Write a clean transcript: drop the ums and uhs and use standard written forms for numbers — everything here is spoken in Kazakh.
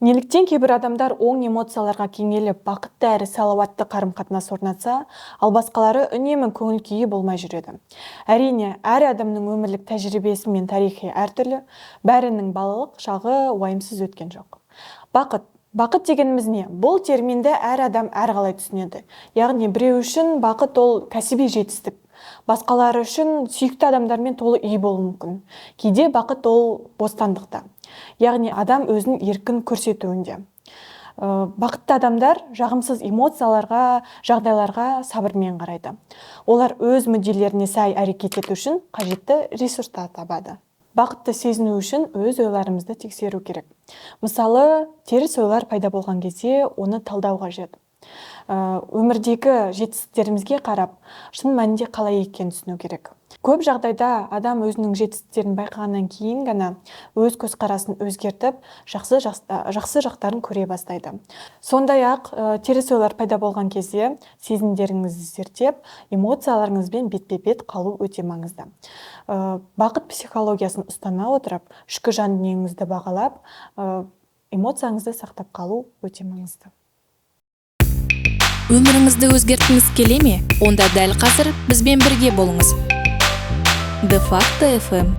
Неліктен кейбір адамдар оң эмоцияларға кеңеліп, бақытты әрі салауатты қарым-қатынас орнатса, ал басқалары үнемі көңіл күйі болмай жүреді? Әрине, әр адамның өмірлік тәжірибесі мен тарихи әртүрлі, бәрінің балалық шағы уайымсыз өткен жоқ. Бақыт. Бақыт дегеніміз не? Бұл терминді әр адам әрқалай түсінеді. Яғни біреу үшін бақыт ол кәсіби жетістік, басқалары үшін сүйікті адамдармен толы үй болуы мүмкін. Кейде бақыт ол бостандықта. Яғни адам өзін еркін көрсетуінде. Бақытты адамдар жағымсыз эмоцияларға, жағдайларға сабырмен қарайды. Олар өз мүдделеріне сай әрекет ету үшін қажетті ресурстар табады. Бақытты сезіну үшін өз ойларымызды тексеру керек. Мысалы, теріс ойлар пайда болған кезде оны талдау қажет. Өмірдегі жетістіктерімізге қарап, шын мәнінде қалай екенін түсіну керек. Көп жағдайда адам өзінің жетістіктерін байқағаннан кейін ғана өз көзқарасын өзгертіп, жақсы жақтарын көре бастайды. Сондай-ақ, теріс ойлар пайда болған кезде сезімдеріңізді зерттеп, эмоцияларыңызбен бетпе-бет қалу өте маңызды. Бақыт психологиясын ұстана отырып, ішкі жан дүниеңізді бағалап, эмоцияңызды сақтап қалу өте маңызды. Өміріңізді өзгерткіңіз келе ме? Онда дәл қазір бізбен бірге болыңыз. Де факто FM.